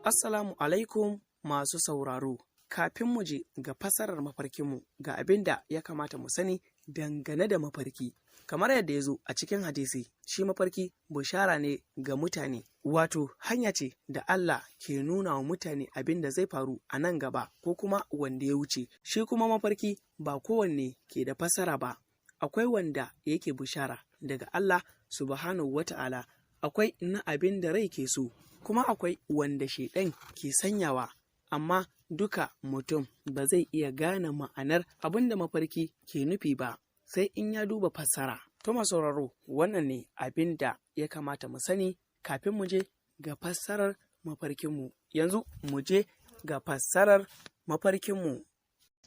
Assalamu alaikum masu sauraro. Kafin mu je ga fassarar mafarkinmu, ga abin da ya kamata mu sani dangane da mafarki. Kamar yadda ya zo a cikin hadisi, shi mafarki bushara ne ga mutane, wato hanya ce da Allah ke nuna wa mutane abin da zai faru a nan gaba ko kuma wanda ya wuce. Shi kuma mafarki ba kowanne ke da fassara ba. Akwai wanda yake bushara daga Allah Subhanahu wa Ta'ala, akwai na abin da rai ke so, kuma akwai wanda shaiɗan ke sanyawa, amma duka mutum ba zai iya gane ma'anar abin da mafarki ke nufi ba, sai in ya duba fassara. To sauraro, wannan ne abin da ya kamata mu sani kafin mu je ga fassarar mafarkinmu. Yanzu mu je ga fassarar mafarkinmu.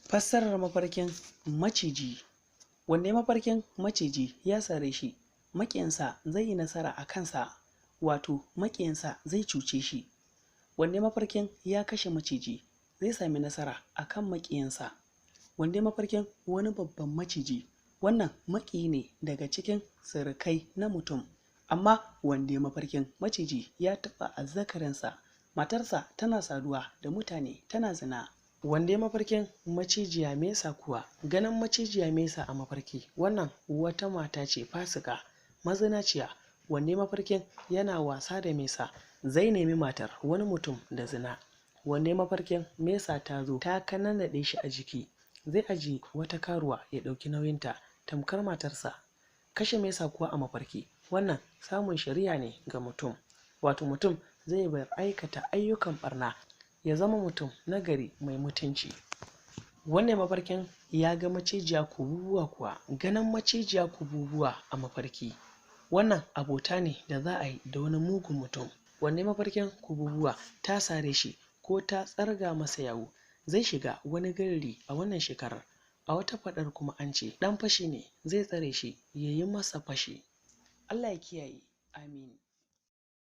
Fassarar mafarkin maciji. Wanda mafarkin maciji ya sare shi, maƙiyinsa zai yi nasara a kansa, wato maƙiyinsa zai cuce shi. Wanda mafarkin ya kashe maciji, zai sami nasara a kan maƙiyinsa. Wanda mafarkin wani babban maciji, wannan maƙiyi ne daga cikin sirikai na mutum. Amma wanda mafarkin maciji ya taɓa azzakarinsa, matarsa tana saduwa da mutane, tana zina. Wanda mafarkin macijiya mesa kuwa, ganin macijiya mesa a mafarki, wannan wata mata ce fasika mazinaciya. Wanda mafarkin yana wasa da mesa, zai nemi matar wani mutum da zina. Wanda mafarkin mesa ta zo ta kanannaɗe shi a jiki, zai ajiye wata karuwa ya ɗauki nauyinta tamkar matarsa. Kashe mesa kuwa a mafarki, wannan samun shari'a ne ga mutum, wato mutum zai bar aikata ayyukan barna, ya zama mutum nagari mai mutunci. Wannan mafarkin ya ga macijiya kububuwa kuwa, ganin macijiya kububuwa a mafarki, wannan abota ne da za a yi da wani mugun mutum. Wanne mafarkin kububuwa ta sare shi ko ta tsarga masa yawu, zai shiga wani garari a wannan shekarar. A wata faɗar kuma an ce ɗan fashi ne zai tsare shi ya yi masa fashi. Allah ya kiyaye, amin.